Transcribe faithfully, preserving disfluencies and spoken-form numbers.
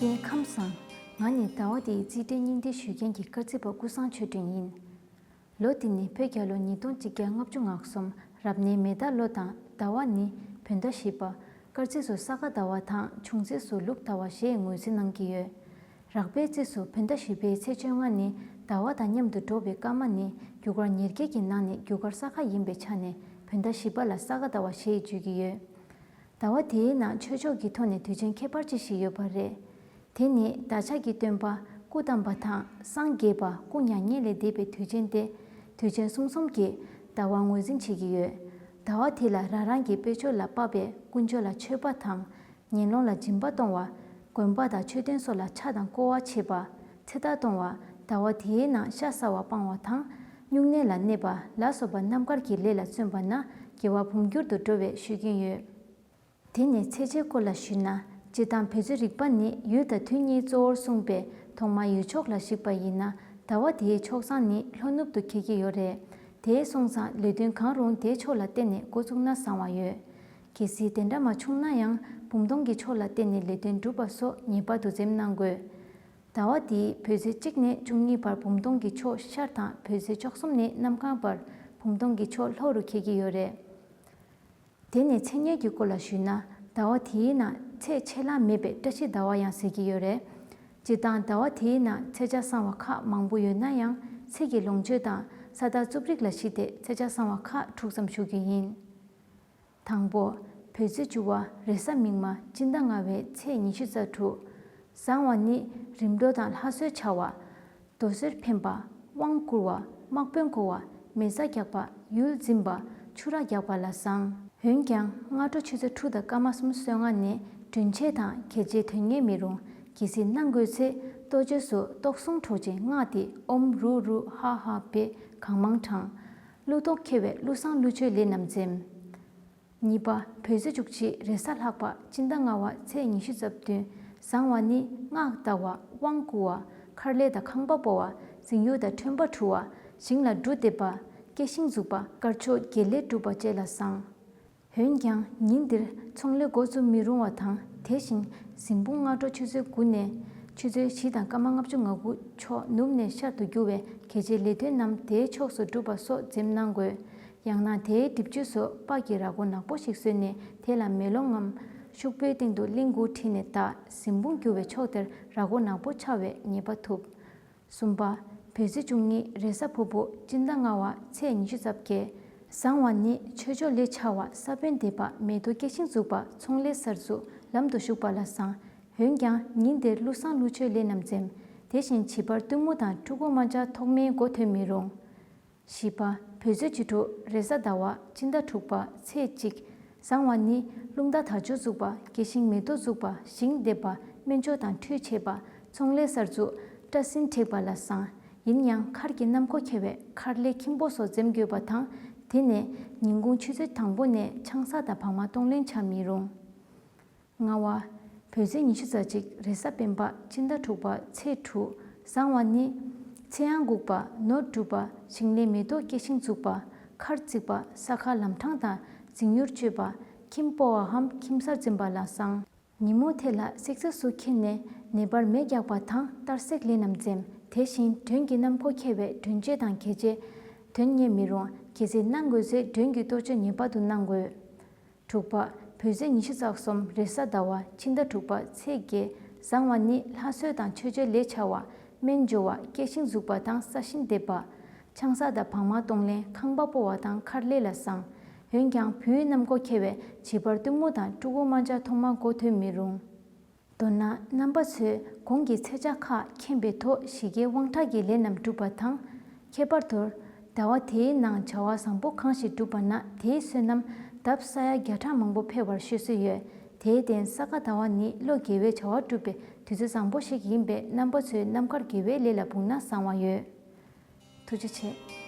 རྒན་ཁམས་བཟང་། ང་ནི་ཟླ་བ་འདིའི་རྩིས་འབྲས་སྙིང་བསྡུས་ཞུ་མཁན་གྱི་དཀར་རྩིས་པ་ཀུན་བཟང་ཆོས་སྒྲོན་ཡིན། ལོ་འདི་ནི་བོད་རྒྱལ་ལོ་ཉིས་སྟོང་གཅིག་བརྒྱ་ལྔ་བཅུ་ང་གསུམ་རབ་གནས་མེ་རྟ་ལོ་དང་ཟླ་བ་ནི་བོད་ཟླ་བཞི་པ། སྐར་རྩིས་སུ་ས་ག་ཟླ་བ་དང་འབྱུང་རྩིས་སུ་ལུག་ཟླ་བ་ཞེས་ངོས་འཛིན་གནང་གི་ཡོད། རགས་པའི་རྩིས་སུ་བོད་ཟླ་བཞི་པའི་ཚེས་བཅོ་ལྔ་ནི་ཟླ་བ་དང་མཉམ་དུ་འགྲོ་བའི་སྐར་མ་ནི་རྒྱུ་སྐར་ཉེར་བརྒྱད་ཀྱི་ནང་ནས་རྒྱུ་སྐར་ས་ག་ཡིན་པའི་ཆ་ནས་བོད་ཟླ་བཞི་པ་ལ་ས་ག་ཟླ་བ་ཞེས་བརྗོད་ཀྱི་ཡོད། ཟླ་བ་དེའི་ནང་ཆོས་ཕྱོགས་ཀྱི་ཐོག་ནས་དུས་ཆེན་ཁྱད་པར་ཅན་ཞིག་ཡོད་པ་རེད། དེ་ནི་བདག་ཅག་གི་སྟོན་པ་སྐུ་བལྟམས་པ་དང་སངས་རྒྱས་པ་སྐུ་མྱ་ངན་ལས་འདས་པའི་དུས་ཆེན་ཏེ། དུས་ཆེན་གསུམ་གསུམ་གྱིས་ཟླ་བ་ངོས་འཛིན་བྱེད་ཀྱི་ཡོད། ཟླ་བ་དེ་ལ་རང་རང་གི་དཔལ་འབྱོར་ལ་དཔག་པའི་ཀུན་སྤྱོད་ལ་མཆོད་པ་དང་། ངན་སློང་ལ་སྦྱིན་པ་གཏོང་བ། དགོན་པ་དང་མཆོད་རྟེན་སོགས་ལ་ཕྱག་དང་སྐོར་བ་བྱེད་པ། ཚེ་ཐར་གཏོང་བ། ཟླ་བ་དེའི་ནང་ཤ་ཟ་བ་སྤང་བ་དང་། སྨྱུང་གནས་ལ་གནས་པ་ལ་སོགས་པ་རྣམ་དཀར་གྱི་ལས་ལ་བརྩོན་པ་ན་དགེ་བ་འབུམ་འགྱུར་དུ་འགྲོ་བའི་ཤུགས་རྐྱེན་ཡོད། དེ་ནས་ཚེས་བཅད་སྐོར་ལ་ཞུས་ན། སྤྱིར་བཏང་བོད་ཚེས་རིག་པ་ནི་ཡུལ་དང་དུས་གཉིས་གཙོ་བོར་གསུངས་པས་ཐོག་མར་ཡུལ་ཕྱོགས་ལ་གཞིགས་པ་ཡིན་ན་ཟླ་བ་དེའི་ཕྱོགས་བཟང་ནི་ལྷོ་ནུབ་ཏུ་འཁེལ་གྱི་ཡོད་རེད། དེ་སོང་ཙང་ལས་དོན་གང་རུང་དེའི་ཕྱོགས་ལ་བརྟེན་ནས་འགོ་བཙུགས་ན་བཟང་བ་ཡོད། གལ་སྲིད་དེ་འདྲ་མ་བྱུང་ན་ཡང་འབུམ་སྟོང་གི་ཕྱོགས་ལ་བརྟེན་ནས་ལས་དོན་སྒྲུབ་པ་སོགས་ངེས་པར་དུ་འཛེམ་གནང་དགོས། ཟླ་བ་འདིའི་བོད་ཚེས་གཅིག་ནས་བཅུ་གཉིས་བར་འབུམ་སྟོང་གི་ཕྱོགས་ཤར་དང་བོད་ཚེས་བཅུ་གསུམ་ནས་གནམ་གང་བར་འབུམ་སྟོང་གི་ཕྱོགས་ལྷོ་རུ་འཁེལ་གྱི་ཡོད་རེད། དེ་ནས་མཚན་ཉིད་ཀྱི་སྐོར་ལ་ཞུས་ན། ཟླ་བ་དེའི་ནང་ཚེས་ཆད་ལྷག་མེད་པའི་བཀྲ་ཤིས་ཟླ་བ་ཡང་ཟེར་གྱི་ཡོད་རེད། སྤྱིར་བཏང་ཟླ་བ་དེའི་ནང་ཚེས་ཆ་གསང་བ་ཁག་མང་པོ་ཡོད་ན་ཡང་ཚེས་ཀྱི་ལོངས་སྤྱོད་དང་ས་བདག་རྩུབ་རིགས་ལ་གཞིགས་ཏེ་ཚེས་ཆ་གསང་བ་ཁག་དྲུག་ཙམ་ཞུ་རྒྱུ་ཡིན། དང་པོ། བོད་ཚེས་བཅུ་བ་རེས་གཟའ་མིག་དམར་སྤྱི་ཟླ་ལྔ་བའི་ཚེས་ཉི་ཤུ་རྩ་དྲུག་བཟང་བ་ནི་རིམ་གྲོ་དང་ལྷ་གསོལ་བྱ་བ། རྡོ་གསོལ་འཕེན་པ། དབང་བསྐུར་བ། དམག་དཔོན་བསྐོ་བ། མེ་བཙའ་རྒྱག་པ། ཡུལ་འཛིན་པ། ཆུ་རགས་རྒྱག་པ་ལ་བཟང་། འོན་ཀྱང་སྔ་དྲོ་ཆུ་ཚོད་དྲུག་དང་སྐར་མ་གསུམ་སོ་ལྔ་ནས་སྒྲོན་ཆས་དང་གྱེས་ཆས་དོན་གཉེར་མི་རུང་། གལ་སྲིད་གནང་དགོས་ཚེ་ལྟོ་ཆས་སུ་ཏོག་གསུང་གྲོགས་ཅན་སྔགས་ཏེ་ཨོཾ་རུ་རུ་ཧ་ཧ་བེ་གང་མང་བགྲང་། ཀླུ་ཐོག་ཁེལ་བའི་ཀླུ་བསང་ཀླུ་མཆོད་ལས་རྣམས་འཛེམ། གཉིས་པ། བོད་ཚེས་བཅུ་གཅིག་རེས་གཟའ་ལྷག་པ་སྤྱི་ཟླ་ལྔ་བ་ཚེས་ཉི་ཤུ་རྩ་བདུན། བཟང་བ་ནི་སྔགས་བཟླ་བ། དབང་བསྐུར་བ། མཁར་ལས་དང་ཁང་པ་སྤོ་བ། འཛིང་ཡུག་དང་ཁྲོན་པ་འཁྲུ་བ། ཞིང་ལ་འབྲུ་འདེབས་པ། སྐྱེ་ཤིང་འཛུགས་པ། དཀར་ཕྱོགས་དགེ་ལས་སྒྲུབ་པ་བཅས་ལ་བཟང་། འོན་ཀྱང་ཉིན་འདིར་ཚོང་ལས་འགོ་བཙུགས་མི་རུང་བ་དང་དེ་བཞིན་གཟིམ་དཔུང་སྔ་དྲོ་ཆུ་ཚོད་དགུ་ནས་ཆུ་ཚོད་བཞི་དང་སྐར་མ་ལྔ་བཅུ་ང་དགུ་ཕྱོགས་ནུབ་ནས་ཤར་དུ་རྒྱུ་བའི་གལ་ཆེའི་ལས་དོན་རྣམས་དེའི་ཕྱོགས་སུ་སྒྲུབ་པ་སོགས་འཛེམ་གནང་དགོས། ཡང་ན་དེའི་སྒྲིབ་བཅུད་སུ་སྤགས་ཀྱི་ར་སྒོ་ནག་པོ་ཞིག་བཟོས་ནས་དེ་ལ་མེ་ལོང་ངམ་ཤོག་བུའི་སྟེང་དུ་གླིང་དགུ་བྲིས་ནས་བཏགས། གཟིམ་དཔུང་རྒྱུ་བའི་ཕྱོགས་དེར་ར་སྒོ་ནག་པོ་འཆའ་བའི་ཉེས་པ་ཐུབ། གསུམ་པ། བོད་ཚེས་བཅུ་གཉིས་རེས་གཟའ་ཕུར་བུ་སྤྱི་ཟླ་ལྔ་བ་ཚེས་ཉི་ཤུ་རྩ་བརྒྱད། བཟང་བ་ནི་ཆོས་ཕྱོགས་ལས་འཆའ་བ། ས་བོན་འདེབས་པ། མེ་ཏོག་སྐྱེ་ཤིང་འཛུགས་པ། ཚོང་ལས་གསར་འཛུགས། ལམ་དུ་ཞུགས་པ་ལ་བཟང་། འོན་ཀྱང་ཉིན་དེར་ཀླུ་བསང་ཀླུ་མཆོད་ལས་རྣམས་འཛེམ། དེ་བཞིན་བྱིས་པར་གཏུམ་མོ་དང་ཕྲུ་གུ་དམར་འབྱར་ཐོག་མའི་འགོ་ཐོན་མི་རུང་། བཞི་པ། བོད་ཚེས་བཅུ་དྲུག་རེས་གཟའ་ཟླ་བ་སྤྱི་ཟླ་དྲུག་པ་ཚེས་གཅིག་བཟང་བ་ནི་རླུང་རྟ་དར་ལྕོག་འཛུགས་པ། སྐྱེ་ཤིང་མེ་ཏོག་འཛུགས་པ། ཞིང་འདེབས་པ། སྨན་སྦྱོར་དང་ཁྲུས་བྱེད་པ། ཚོང་ལས་གསར་འཛུགས། སྐྲ་སྲིན་བྲེག་པ་ལ་བཟང་། ཡིན་ཡང་མཁར་གྱི་གནམ་སྒོ་ཁེལ་བས་མཁར་ལས་ཁྱིམ་སྤོ་སོགས་འཛེམ་དགོས་པ་དང་དེ་ནས་ཉིན་གུང་ཆུ་ཚོད་དང་པོ་ནས་ཆང་ས་དང་བག་མ་གཏོང་ལེན་བྱ་མི་རུང་། ལྔ་བ། བོད་ཚེས་ཉི་ཤུ་རྩ་གཅིག་རེས་གཟའ་སྤེན་པ་སྤྱི་ཟླ་དྲུག་པ་ཚེས་དྲུག་བཟང་བ་ནི། ཚེ་དབང་འགུགས་པ། ནོར་སྒྲུབ་པ། ཞིང་ལས་མེ་ཏོག་སྐྱེ་ཤིང་འཛུགས་པ། མཁར་བརྩིགས་པ། ས་ཁ་ལམ་འཕྲང་དང་འཛིང་ཡུར་གཅོད་པ། ཁྱིམ་སྤོ་བའམ་ཁྱིམ་གསར་འཛིན་པ་ལ་བཟང་། ཉིན་མོ་དེ་ལ་བསྲེག་རྩི་སུ་འཁྱེར་ནས་ནད་པར་མེ་རྒྱག་པ་དང་གཏར་སྲེག་ལས་རྣམས་འཛེམ། དེ་བཞིན་མགྲོན་གྱི་གནམ་སྒོ་ཁེལ་བས་མགྲོན་ཆས་དང་གྱེས་ཆས་དོན་གཉེར་མི་རུང་། གལ་སྲིད་གནང་དགོས་ཚེ་མགྲོན་གྱི་གཏོ་བཅོས་ངེས་པར་དུ་གནང་དགོས། དྲུག་པ། བོད་ཚེས་ཉི་ཤུ་རྩ་གསུམ་རེས་གཟའ་ཟླ་བ་ཕྱི་ཟླ་དྲུག་པ་ཚེས་བརྒྱད། བཟང་བ་ནི་ལྷ་གསོལ་དང་མཆོད་མཇལ་ལས་བྱ་བ། སྨན་སྦྱོར་བ། སྐྱེ་ཤིང་འཛུགས་པ་དང་ས་ཞིང་འདེབས་པ། ཆང་ས་དང་བག་མ་གཏོང་ལེན། ཁང་པ་སྤོ་བ་དང་མཁར་ལས་ལ་བཟང་། འོན་ཀྱང་བུའི་གནམ་སྒོ་ཁེལ་བས་བྱིས་པར་གཏུམ་མོ་དང་ཕྲུ་གུ་དམར་འབྱར་ཐོག་མར་འགོ་ཐོན་མི་རུང་། མདོར་ན་རྣམ་པ་ཚོས་གོང་གི་ཚེས་ཆ་ཁག་མཁྱེན་པའི་ཐོག་གཞི་རྒྱའི་དབང་དྲག་གི་ལས་རྣམས་སྒྲུབ་པ་དང་། ཁྱད་པར་དུ། ཟླ་བ་དེའི་ནང་བྱ་བ་བཟང་པོ་གང་ཞིག་བསྒྲུབས་པ་ན་དེའི་བསོད་ནམས་ལྡབ་ས་ཡ་བརྒྱ་ཕྲག་མང་པོ་འཕེལ་བར་ཤོད་སྲོལ་ཡོད། དེའི་སྟེང་ས་ག་ཟླ་བ་ནི་བློ་དགེ་བའི་བྱ་བ་སྒྲུབ་པའི་དུས་ཚོད་བཟང་པོ་ཞིག་ཡིན་པས་རྣམ་པ་ཚོས་རྣམ་དཀར་དགེ་བའི་ལས་ལ་འབུངས་ན་བཟང་བ་ཡོད། ཐུགས་རྗེ་ཆེ།